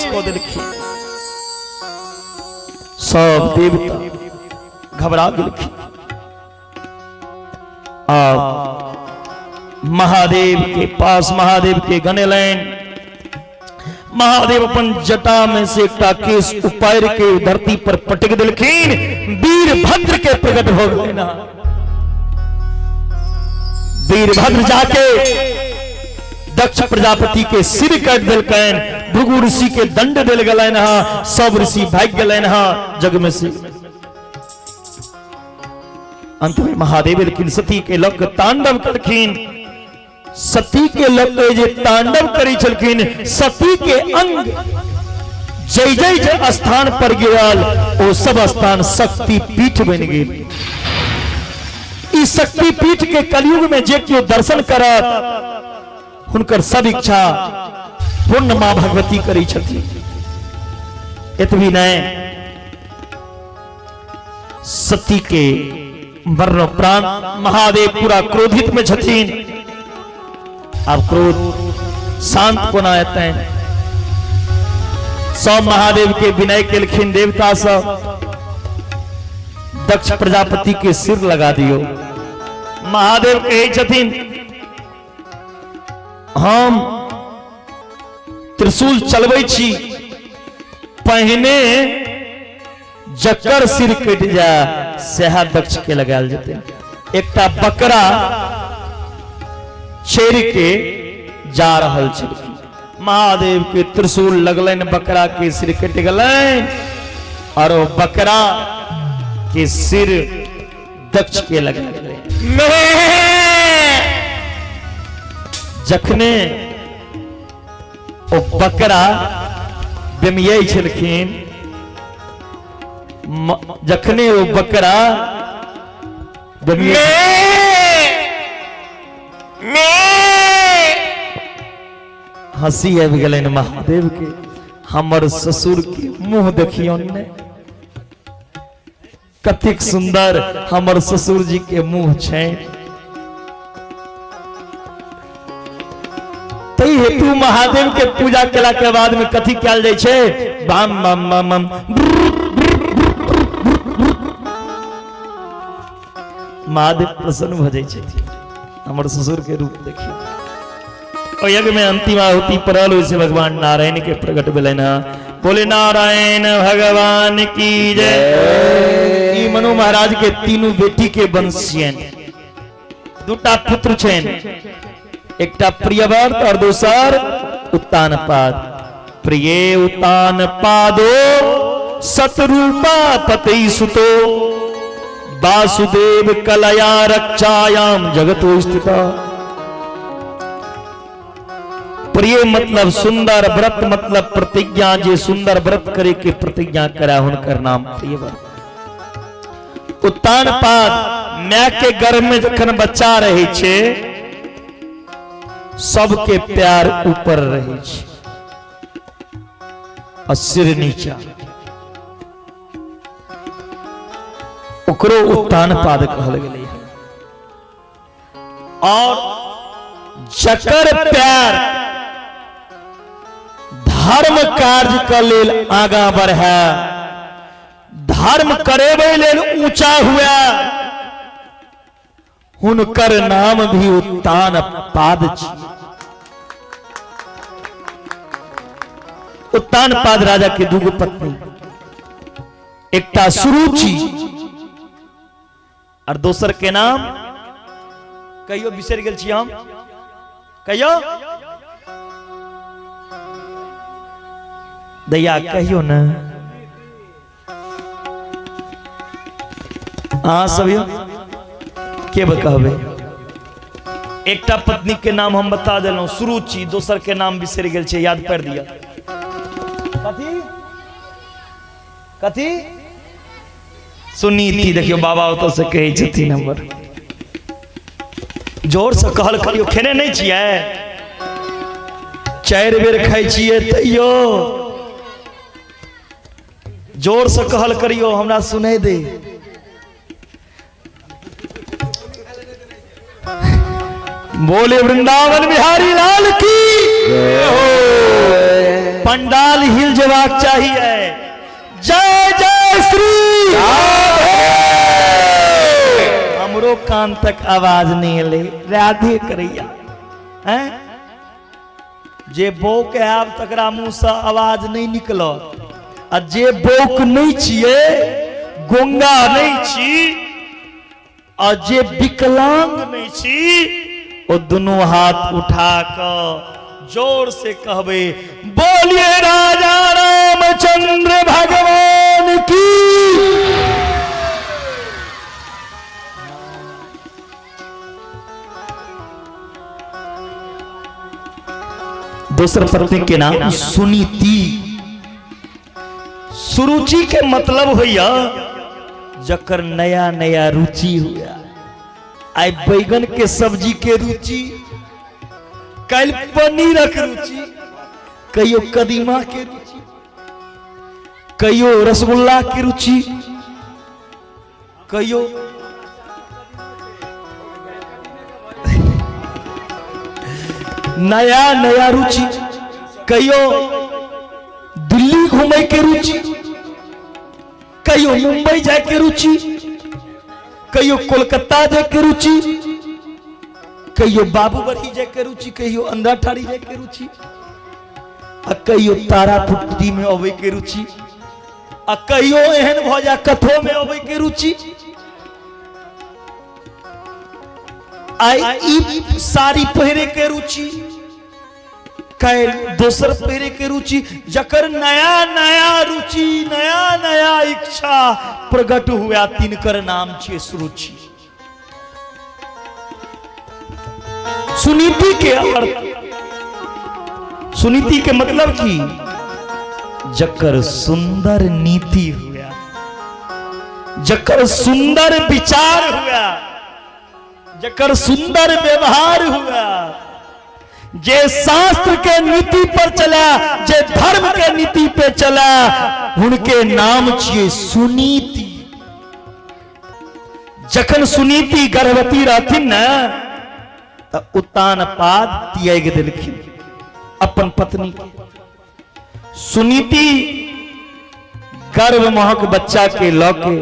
नाश कऽ देलखिन। सब देवता घबरा गेलखिन। आब महादेव के पास महादेव के गनेलनि। महादेव अपन जटा में से एकटा केश उपारि के धरती पर पटक देलखिन। वीरभद्र के प्रकट हो गए ना। वीरभद्र जाके दक्ष प्रजापति के सिर काटि देलकनि। भृगु ऋषि के दंड देल गेलनि हँ। सब ऋषि भागि गेलनि हँ जग में से। अंत में महादेव एलखिन, सती के लग के तांडव करखिन। सती के लग के जे तांडव करै छलखिन, सती के अंग जय जय जे स्थान पर गिरल, ओ सब स्थान शक्ति पीठ बनि गेल। ई शक्ति पीठ के कलयुग में जे केओ दर्शन करत, हुनकर सब इच्छा पूर्ण मां भगवती करै छथिन। एतबी नहीं, सती के मरणोपरांत महादेव पूरा क्रोधित में छथिन। आब क्रोध शांत कोना एतनि? सब महादेव के विनय केलखिन देवता सब, दक्ष प्रजापति के सिर लगा दियो। महादेव कहै छथिन, हम त्रिशूल चलबै छी, पहिने जकर सिर कटि जाए सएह दक्ष के लगायल जेतै। एकटा बकरा चढ़ि के जा रहल छलखिन, महादेव के त्रिशूल लगलनि, बकरा के सिर कटि गेलनि और ओ बकरा के सिर दक्ष के लगा गेलै। जखने ओ बकरा बेमियै छलखिन, जखने ओ बकरा बेमियै, हंसी आबि गेलनि महादेव के। हमर ससुर के मुंह देखियौ ने, कतेक सुंदर हमर ससुर जी के मुंह छै। तै हेतु महादेव के पूजा केला के बाद में कथी कयल जाइ छै? बाम बाम बाम बाम। महादेव प्रसन्न भऽ जाइ छथिन, हमर ससुर के रूप देखियौ। ओहि यज्ञ में अंतिम आहुति पड़ल, ओहिसे भगवान नारायण के प्रकट भेलनि हँ। बोले नारायण भगवान की जय। ई मनु महाराज के तीनू बेटी के वंश छियनि। दूटा पुत्र छनि, एकटा प्रियव्रत और दोसर उत्तानपाद। प्रिय उत्तान पादो सतरूपा पति सुतो वासुदेव कलया रक्षायाम जगतो स्थिता। प्रिय मतलब सुंदर, व्रत मतलब प्रतिज्ञा। जे सुंदर व्रत करे के प्रतिज्ञा करा, हुनकर नाम प्रिय व्रत। उत्तान पाद, my के गर्भ में जखन बच्चा रहे छे, सबके प्यार ऊपर रहे छे आ सिर नीचा। ओकरो उत्तान पाद कहल गेलै। और जकर प्यार धर्म कार्य के लेल आगा बढ़े, धर्म करेबे लेल ऊंचा हुआ, हुनकर नाम भी उत्तान पाद छी। उत्तान पाद राजा के दूगो पत्नी, एकटा सुरुचि और दोसर के नाम कहियो, बिसरि गेल छी हम, कहियो दैया, कहियो ने अहाँ सब यौ के कहबै? एकटा पत्नी के नाम हम बता देलहुँ सुरुचि, दोसर के नाम बिसरि गेल छै, याद कर दिया। कथी कथी? सुनीति। देखियौ बाबा ओतऽ से कहै छथिन हमर। जोर से कहल करियौ। खेने नहि छियै? 4 बेर खाइ छियै, तैयो जोर से कहल करियौ, हमरा सुनै दे। बोले वृंदावन बिहारी लाल की। पंडाल हिल जेबाक चाहिए। जय जय श्री। हमरो कान तक आवाज नहीं एलै राधे करैया। हैं जे बौक आयब तकरा मुँहसँ आवाज नहि निकलत, आ जे बौक नहि छियै, गोंगा नहि छी, आ जे विकलांग नहि छी, ओ दुनू हाथ उठा कऽ जोर से कहबै, बोलिए राजा रामचंद्र भगवान की। दोसर पत्नी के नाम सुनीति। सुरुचि के मतलब होइया जकर नया नया रुचि हुआ। आइ बैगन के सब्जी के रुचि, काल्हि पनीरक रुचि, कहियो कदीमा के रुचि, कहियो रसगुल्ला के रुचि, कहियो नया नया रुचि, कहियो दिल्ली घूमे के रुचि, कहियो मुंबई जाए के रुचि, कहियो कोलकाता जाए के रुचि, कहियो बाबूबरही जाए के रुचि, कहियो अंधाठाड़ी जाए के रुचि, आ कहियो तारापुट्टी में अबै के रुचि, आ कहियो एहन भऽ जाए कथो में अबै के रुचि। आइ ई साड़ी पहिरे के रुचि, काल्हि दोसर पहिरे के रुचि। जकर नया नया रुचि, नया नया इच्छा प्रकट हुआ, तिनकर नाम छियै सुरुचि। सुनीति के अर्थ, सुनीति के मतलब की? जकर सुंदर नीति हुआ, जकर सुंदर विचार हुआ, जकर सुंदर व्यवहार हुआ, जे शास्त्र के नीति पर चला, जे धर्म के नीति पे चला, उनके नाम छियै सुनीति। जखन सुनीति गर्भवती रहथिन ने, तऽ उत्तान पाद त्याग देलखिन अपन पत्नी के। सुनीति गर्भ महक बच्चा के लऽ के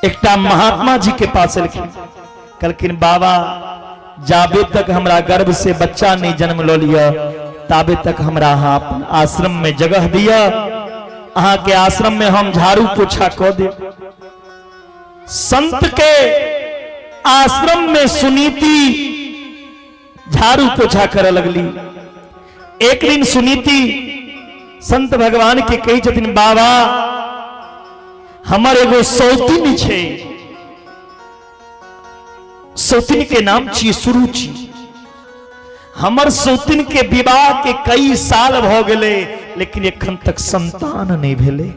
एकटा महात्मा जी के पास एलखिन। कहलखिन, बाबा, जाबे तक हमरा गर्भ से बच्चा नहीं जन्म लऽ लिअ, ताबे तक हमरा अहाँ अपन आश्रम में जगह दिअ। अहाँ के आश्रम में हम झाड़ू पोछा कऽ देब। संत के आश्रम में सुनीति झाड़ू पोछा करे लगली। एक दिन सुनीति संत भगवान के कही छथिन, बाबा, हमर एगो सौतिन छै, सौतिन के नाम छी सुरुचि। हमर सौतिन के विवाह के कई साल भ गेलै, लेकिन एखन तक संतान नहीं भेलै।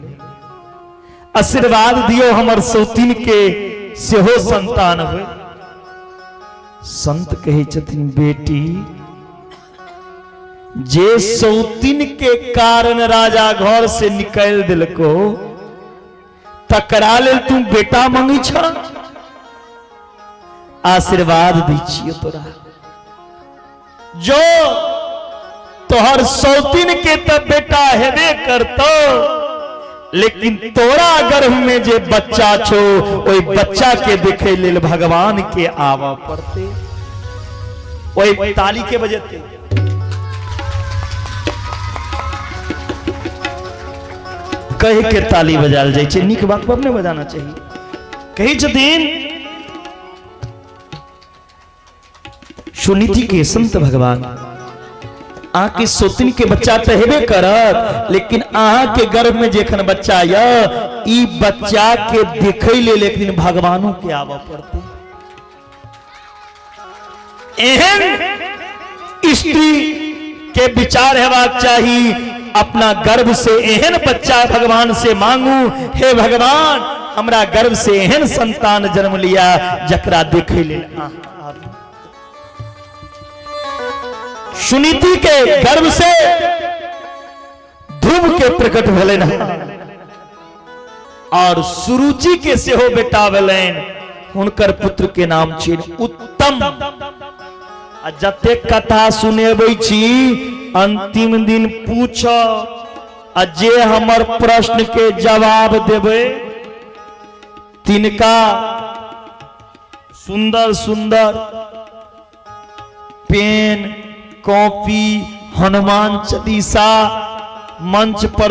आशीर्वाद दियो, हमर सौतिन के सेहो संतान होय। संत कहै छथिन, बेटी, जे सौतिन के कारण राजा घर से निकालि देलको, तकरा लेल तू बेटा मंगी छ? आशीर्वाद दै छियो तोरा, जो तोहर सौतिन के त बेटा हेबे करतो, लेकिन तोरा गर्भ में जे बच्चा छो, ओहि बच्चा के देखे लेल भगवान के आवा पड़ते। ओहि ताली के बजेते कह के ताली बजायल जाइ छै। नीक बात पर नहि बजाना चाही। कहै छथिन सुनीति के संत भगवान, अहाँके सोतिन के बच्चा तऽ हेबे करत, लेकिन अहाँके गर्भ में जखन बच्चा यऽ, ई बच्चा के देखै लेल एक दिन भगवानो के आबऽ पड़तै। एहन स्त्री के विचार हेबाक चाही, अपना गर्भ से एहन बच्चा भगवान से मांगू, हे भगवान, हमरा गर्भ से एहन संतान जन्म लिया जकरा देखे लेल अहाँ आबू। सुनीति के गर्भ से ध्रुव के प्रकट भेलनि और सुरुचि के सेहो बेटा भेलनि। हुनकर पुत्र के नाम छियनि उत्तम। आ जतेक कथा सुनेबै छी, अंतिम दिन पूछ आ जे हमर प्रश्न के जवाब देबै तिनका सुंदर सुंदर पेन कॉपी हनुमान चालीसा मंच पर।